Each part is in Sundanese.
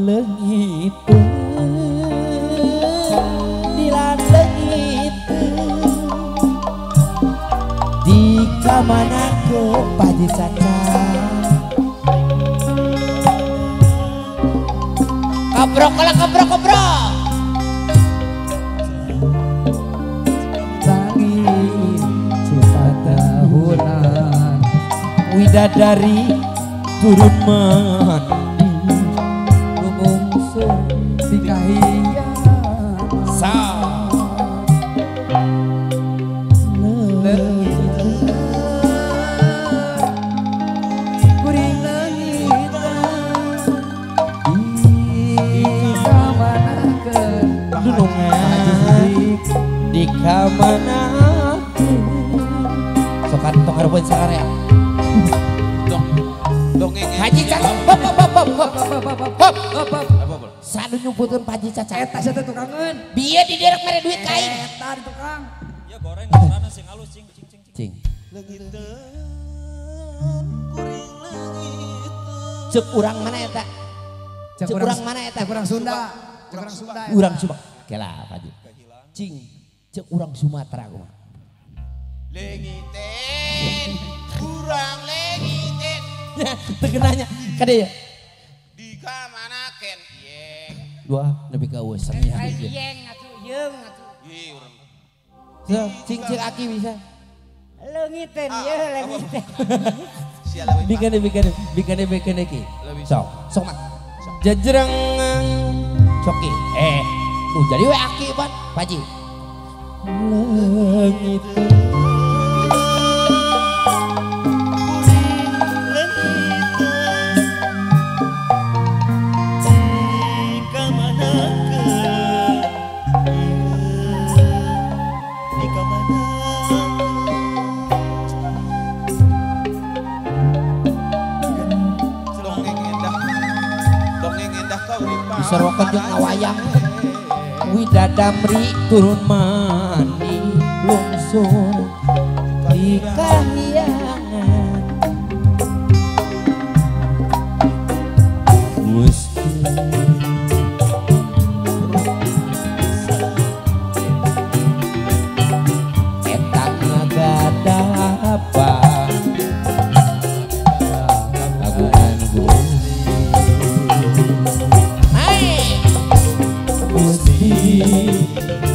Leungiteun dilan leungiteun di kamanakeun Pak Haji Caca. Kobrok lah kobrok kobrok. Tangi Cipatahunan widadari turun mandi lumungsur di kahiyang sa kuring leungiteun di kamanakeun dunungan di kamanakeun sokan tong hareupeun sararea. Haji Caca, hop hop hop hop hop hop hop. Sadu nyumputkeun Pak Haji Caca. Eta sia teh tukangeun. Bieu di derek mere duit ka aing. Eta di tukang. Ya goreng mana sing halus cing cing cing. Cing. Leungiteun kuring leungiteun. Ceuk urang mana eta? Ceuk urang mana eta? Ceuk urang Sunda. Ceuk urang Sunda. Urang Sumba. Kela Pak Haji. Cing, ceuk urang Sumatera kumaha? Leungiteun kurang leungiteun. Tegenanya kade ya. Di kamanakeun yeng. Wah, nepi ka eueuh seni yeng atuh yeung atuh. Ih urang. Cing cing aki bisa. Leungiteun ye leungiteun. Bikane bikane bikane bikane ki. Sok, sok mak. Jejreng soki. Nu jadi we aki pan, Pak Haji. Leungiteun disorokan jeung ngawayang widadamri turun mandi lungsur di kahyangan Gusti eta ngagadapa kagungan Gusti Gusti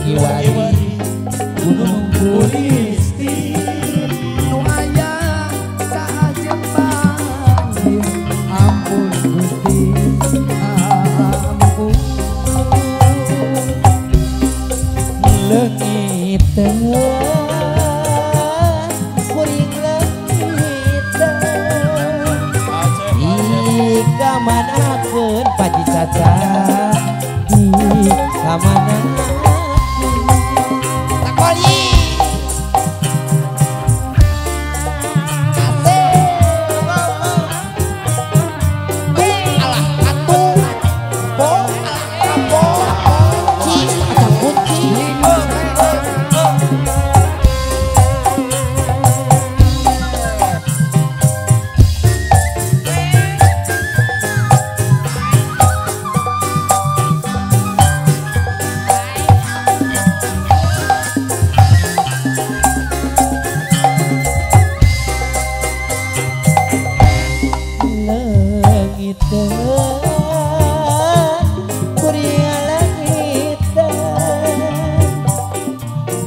Kiwari Gunung Gusti nu aya saajem banjir ampun Gusti ampun leungiteun kuring leungiteun di kamanakeun Pak Haji Caca di kamanakeun takoli asik alah atuh bo alah kapo cing kacang kunci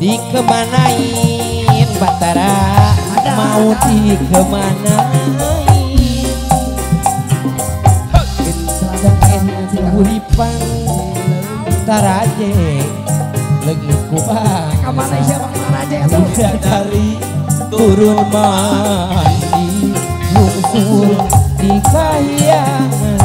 dikemanain Batara mau dikemanain uripan taraje leungit ku kamana sia Bang Taraje atuh dari turun mandi lungsur di kahyangan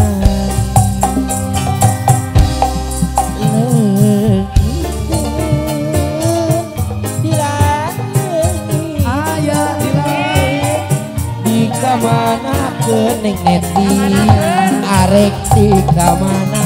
kamanakeun Neng Neti arek di kamana.